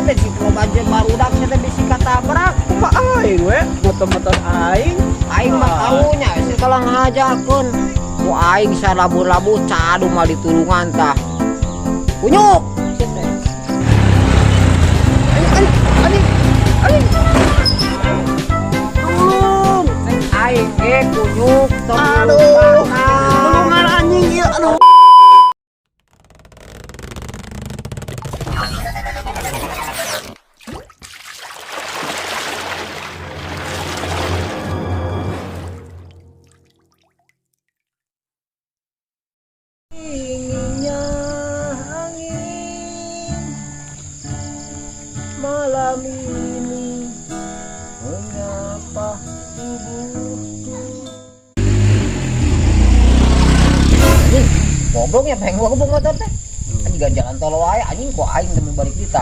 teh si loba barudak sia teh bisi katabrak. Kumaha aing we? Motor-motor aing. Aing mah karunya sia tolong ngajakeun. Ku aing salabuh-labuh cadu mah ditulungan tah. Kunyuk sia teh. Anjing, anjing, anjing. Tulung. Aing ge kunyuk tong. Aduh. Tulungan anjing ieu, aduh. Dinginnya angin malam ini menyapa tubuhku. Anjing, gobloknya pengen gua gebuk motor teh. Anjing gak jalan tol wae anjing kok aing teh mau balik kita.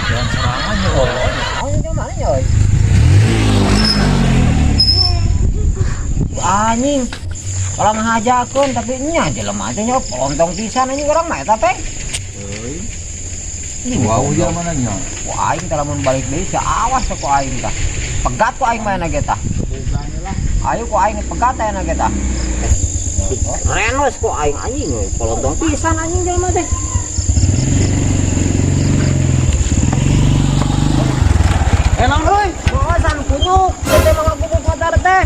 Jalan serangan ya. Oh, anjing mana nya euy? Anjing. Kalau ngajakeun tapi nya jelema teh nya pelontong pisan anjing urang mah eta teh. Ini Wow, dia mana nya? Ku aing teh lamun balik deui sia awas teh ku aing tah. Pegat ku aing mana ge tah. Ayo ku aing pegat aya ge tah. Renos ku aing anjing euy, pelontong pisan anjing jelema teh. Naon euy? Bawasan kunyuk, teh mah ngagubuk motor teh.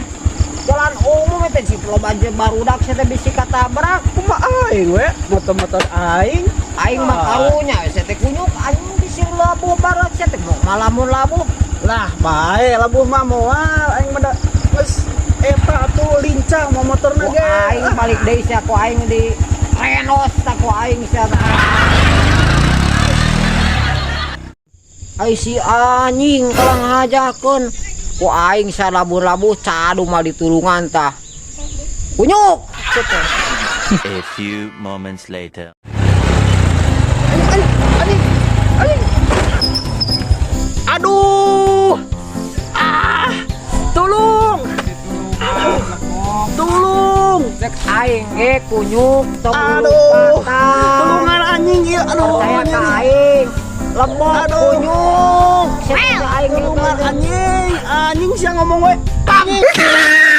Jalan umum teh si loba barudak sia teh bisi katabrak. Kumaha aing we? Motor-motor aing. Aing mah karunya sia teh kunyuk anjing bisi labuh barat sia teh mau malamun labuh. Lah, bae labuh mah moal aing mah da geus eta atuh lincah mau motorna Ku ge. aing balik deui sia ku aing di renos tah ku aing sia tah. Ai si anjing kalau ngajakeun ku aing salabuh-labuh cadu mah ditulungan tah. Kunyuk sia teh. A few moments later. Anjing, anjing, anjing. Aduh. Ah, tolong. Tolong. Cek aing ge kunyuk tong Aduh. patah. Tulungan anjing ieu, aduh. Percaya ka aing. Lemot Aduh. kunyuk. Sia teh aing ge Tulungan anjing, anjing sia ngomong we. Anjing.